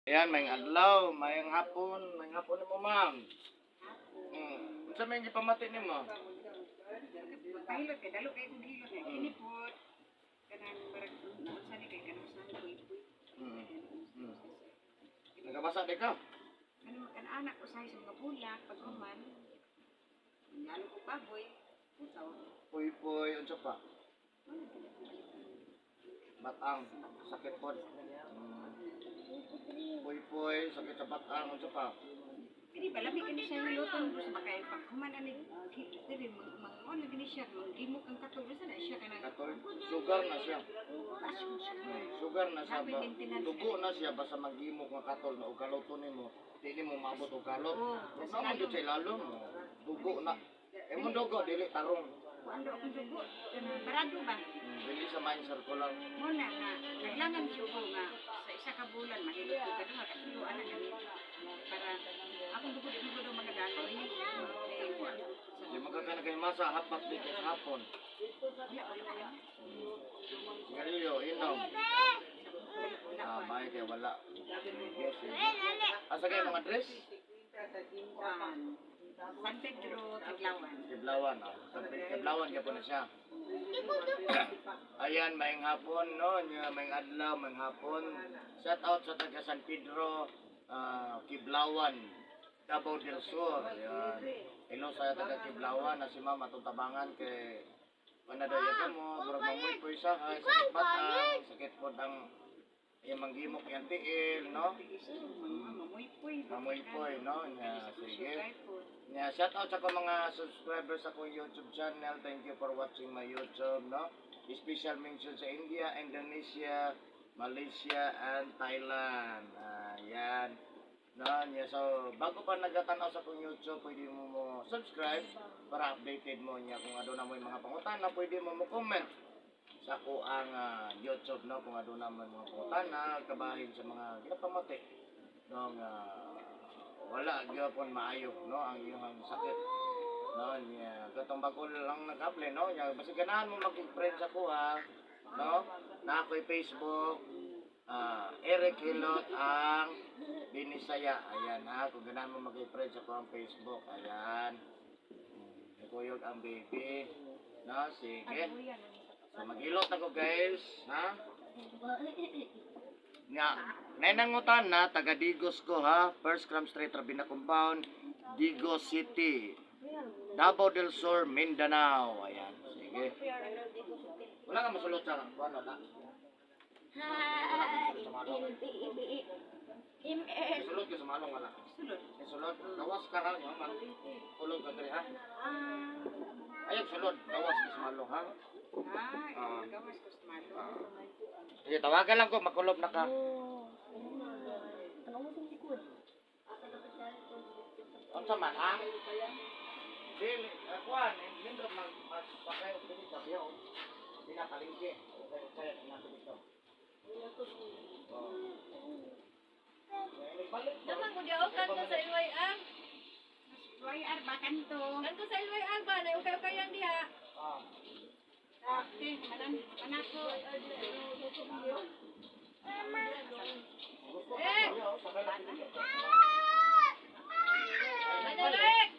Ayan, may adlaw, may hapon mo ma'am. Sa may gipamati nimo? Pahilot kay dalo kay kung hilot kay kini pod kanang barag unsa ni kay kanang sa puy-puy. Nagabasa di ka? Ano kan anak usahay sa mga bulak paghuman. Lalo ko baboy. Utaw. Puy-puy, unsa pa? Batang, sakit pod. Puy-puy, sakit sa batang, unsa pa? Dili ba labi kani siya niluton sa bakay paghuman ani dili mangon na gini siya magimok ang katol sa na siya kanang Katol, sugar na siya. Sugar na siya ba? Dugo na siya basta magimok nga katol na og kaluto nimo. Dili mo maabot og kalot. Kasi man jud sa ilalom. Dugo na. Emong dugo dili tarong. Kuando akong dugo kanang barado ba? Dili sa mind circular. Muna nga kailangan dugo nga sa isa ka bulan mahilot ko kada makatilo ana gani para akong dugo di mo daw magaganoy ni. Di magkakana kay masa hapak di sa hapon. Sigarilyo, inom. May kay wala. Yes. Asa kay mga dress? San Pedro, Taglawan. Kiblawan, Kiblawan ka po na siya. Ayan, maing hapon, no? Maing adlaw, maing hapon. Shout out sa taga San Pedro, Kiblawan, Davao del Sur. Ayan. Hello sa taga Kiblawan, na si Mama Tutabangan kay panadayan mo, murag mamoy po isa, sakit batang, sakit po ang yung manggimok yung tiil, no? Mamoy po, no? Sige. Shout out sa mga subscribers sa akong YouTube channel. Thank you for watching my YouTube, no? Special mention sa India, Indonesia, Malaysia, and Thailand. Ayan. No? So, bago pa nagatanaw sa akong YouTube, pwede mo subscribe para updated mo niya kung ano na mo yung mga pangutana. Pwede mo comment sa ako ang YouTube, no? Kung ano naman mga pangutana, kabahin sa mga ginapamati. No? Wala gyapon maayo, no, ang iyong sakit, no, niya katong bago lang nag-apply, no, niya basta ganahan mo mag-friend sa kuha, no, na ako'y Facebook, Eric Hilot ang Binisaya, ayan ha, kung ganahan mo mag-friend sa kuha ang Facebook, ayan, Kuyog ang baby, no, sige, so mag-hilot ako guys, ha, nga, nanangutan na, taga Digos ko ha, First Cram Street, Rabina Compound, Digos City, Davao del Sur, Mindanao. Ayan, sige. Wala ka masulot sa ano na? Sulot ka sa manong wala? Sulot, gawas ka lang yun, tulog ka diri ha? Ayun, sulot, gawas ka sa malong ha? Gawas ko sa malong. Sige, tawagan lang ko, makulob na ka. Ano man, ha? Dili, kuhan, hindi mo magpakay o dili sa biyaw. Hindi na kalingki. Kaya, nato dito. Naman ko diaw kanto sa LYR. LYR ba kanto? Kanto sa LYR ba na ukay-ukayang diha. Okay, anak ko. Madalik.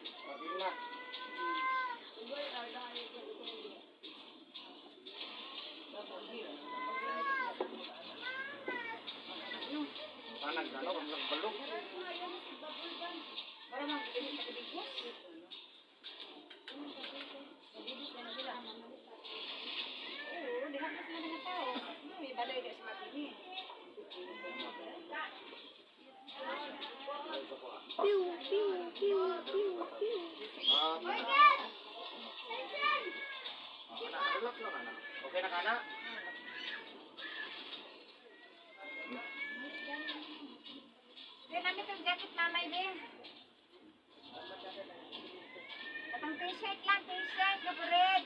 Tanag na, no? Ang nagbalog. Para mabili sa Digos. Diha mas mga tao. May balay di sa mabini. Piu piu piu piu piu. Relax lang, anak. Okay na ka na? Din namin itong jacket mamay din. Katang t-shirt lang, t-shirt, kapurid.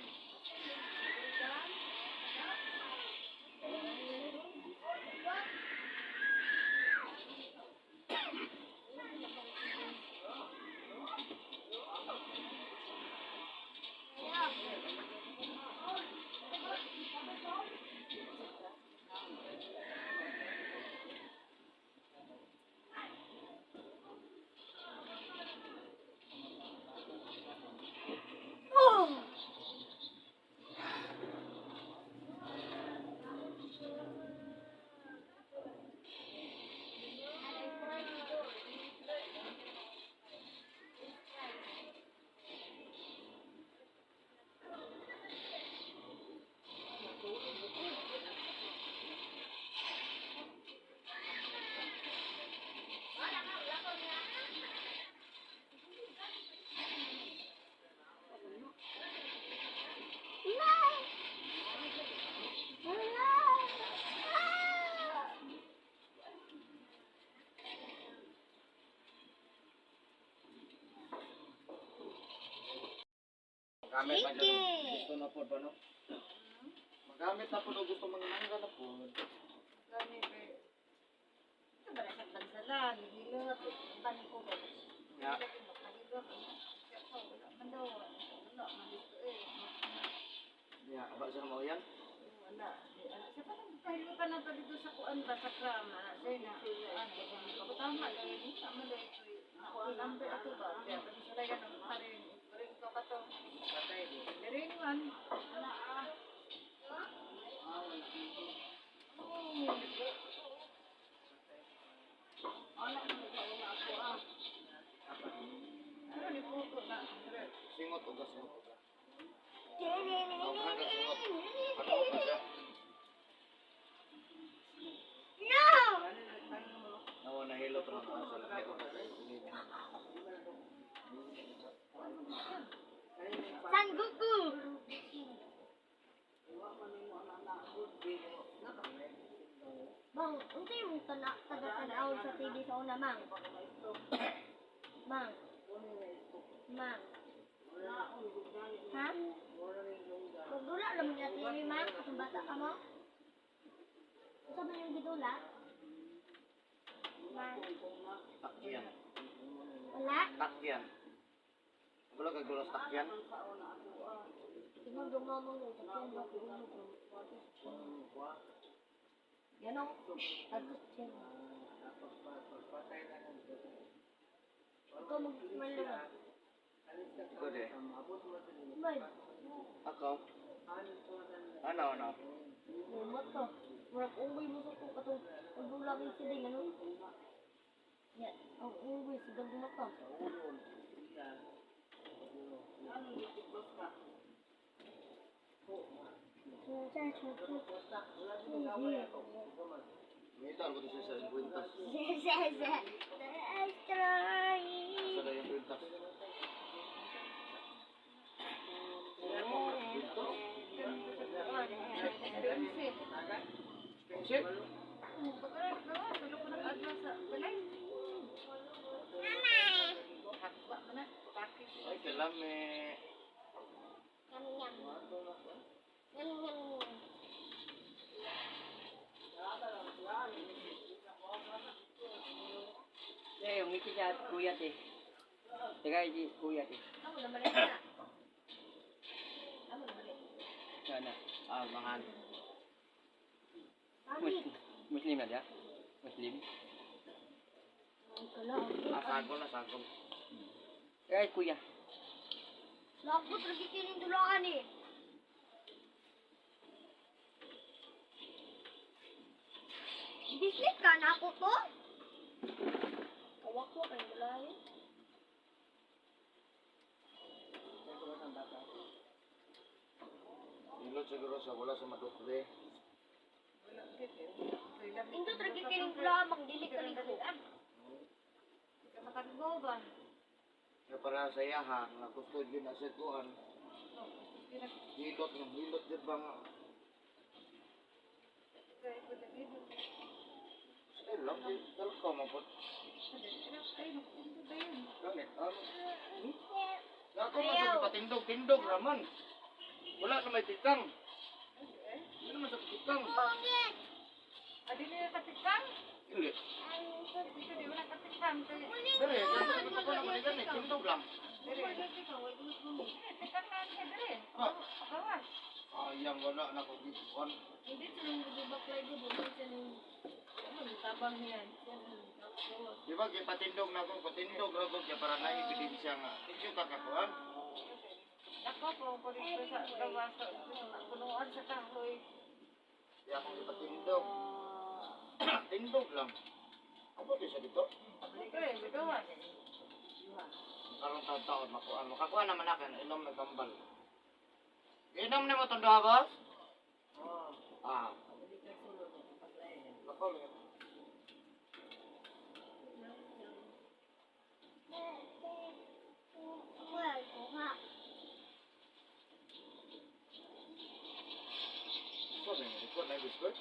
Magamit pa dyan. Chicken. Gusto na po ba, no? Magamit na po na gusto manginangga na po. Gani ba? Ito ba nasa bansalan? Hilot. Bani ko ba? Ya. Mahilot. Wala man daw. Wala man dito eh. Ya, aba siya mo yan? Wala. Sa parang kahilutan na pa dito sa kuan ba sa krama. Say na. Ano, tama dahil hindi tama dahil nakuha number ato ba? Kaya pati sila yan ang parin. Parin ko ka to. Parin man. Ano ni puto na? Singot o singot. No! Nawa na hilot ron ang sa lahat ko. San Goku! Bang, unsay mong taga-tanawon sa TV sa una, Mang? Mang. Mang. Ha? Magdula lang mo na TV, Mang? Kasang bata ka mo? Ano ba yung gidula? Mang. Takyan. Wala? Takyan. Wala kag dulas takyan. Tinundong mo mo yung tatyan mo. Yan o. Agos yan. Ikaw mag-malunod. Ikaw de. May. Ako. Ano? Lumot to. Murag unggoy mo sa kung katong pagdulagin sila yung ano. Yan. Ang unggoy sa gagawin to. Mita ano ba ito siya sa kwintas? Let's try. Sa yung kwintas. Expensive? Ay, kalami. Yum yum. Yum yum. Eh, yung ngiti niya, kuya te. Teka, kuya te. Sana. Ah, mahal. Muslim na dia? Muslim? Ah, sagol. Eh, kuya. Lapot lagi kining dulakan eh. Bisnik ka na ako to? Kawak ko kay dulakan. Ilot siguro sa wala sa madukli. Indot lagi kining dulakan magdili ka ligo. Matagbo ba? Kaya para sa yaha, nga gusto yun na sa tuan. Hilot din bang... Ay, lang, talaga mo po. Ganit, ano? Ako man sa patindog raman. Wala na may tikang. Hindi naman sa tikang. Pungit! Adi nila katikang? Hindi. Dito di wala katikang. Dari, kasi ko pa naman ganit, tindog lang. Tikang na siya dire. Ah, Kawas. ayang wala na ko dito. Hindi siya nung bubak lagi bubak siya nung Tabang yan. Di ba, kaya patindog na ko, patindog na ko, kaya para na ebidensya nga. Ito kakakuhan. Ako po dito sa gawa sa punuan sa kahoy. Kaya ako patindog. Tindog lang. Ako din siya dito. Okay, gawa. Karong taon-taon, makakuha naman akin, inom na gambal. Inom na mo itong duha, boss? Ah. Ako, well, kuha. sabi mo, record na yung biscuit?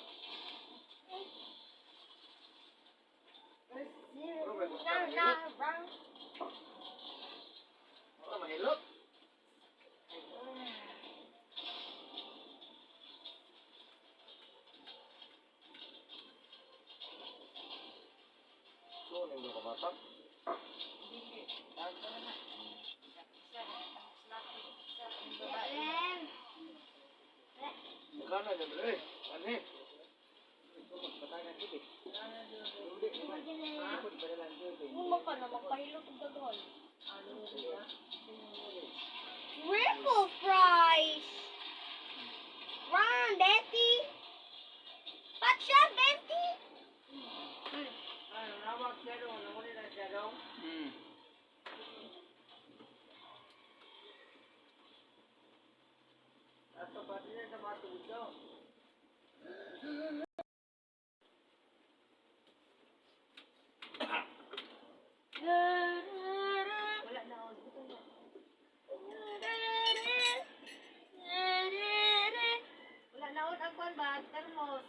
Wala mahilot. So, nindyo ka bata? Dili. Tago na. Isa, slaki. Isa, ang babae. Magkano niya, bro? Ani? Patagan tubig. Bumang ka na, magpahilot ang gagawin. Ano siya? Triple fries! Run, Betty! What's up, Betty? Ano, nawag siya doon. Nawali na siya doon. At pati na sa mga tudo. Wala na ako. Ito na. Wala na ako ang kwan ba? Termos.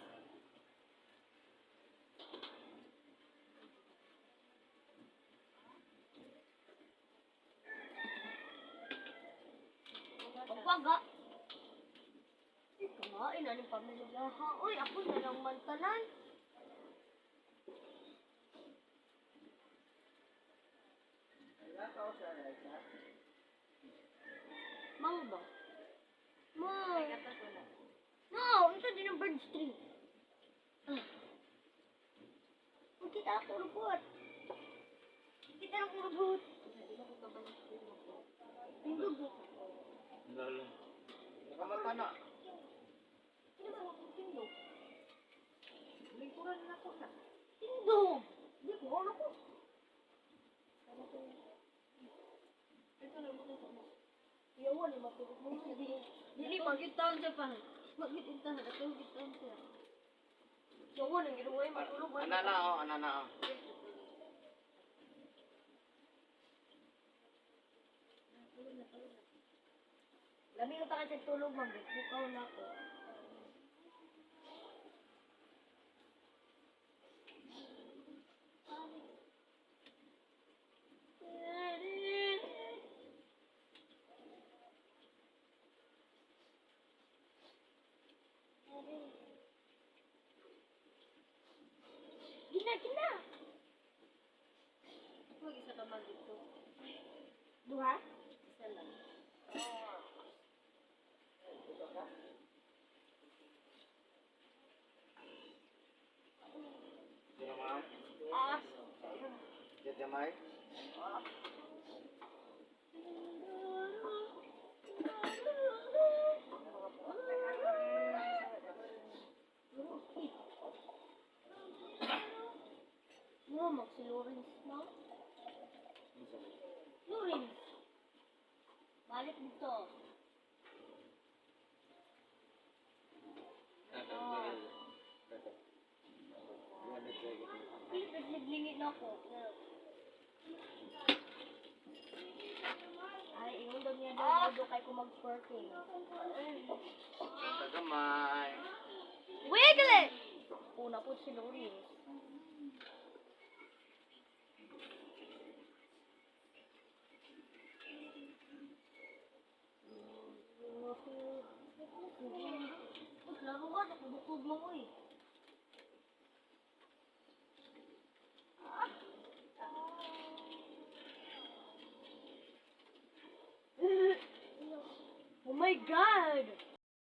Pagpaga. Kumain na ng pamilya ha. Uy, ako na lang mantanan. Wala ka ako sa Raisa. Mang ba? Mang. Ay, katas wala. No, ito din ang bird tree. Kita ako rubot. Kita ako rubot. Tindog. Lalo. Nakamata na. Ano ba ako tindog? Lingkuran na ko na. Tindog! Hindi ko, ano ko? Ito na mo na. Iyawan ni matulog mo. Dili magitaon siya pa. Magitaon na to gitaon siya. Iyawan ang ginawa yung matulog. Anana, oh, anana, oh. Labi ko taka sa tulog, mag-bukaw na ako. Gina, gina! Huwag isa ka man dito. Duha? Isa lang. Sino ma'am? Ah! Diyan kamay? No, si Lawrence na. Lawrence! Balik dito. Naglingit na ako. Ay, ingon daw niya daw kay ko mag-twerking. Kamay. Wiggle it! Una po si Lawrence. Laro ka, nakubukog mo ko eh. Oh my God!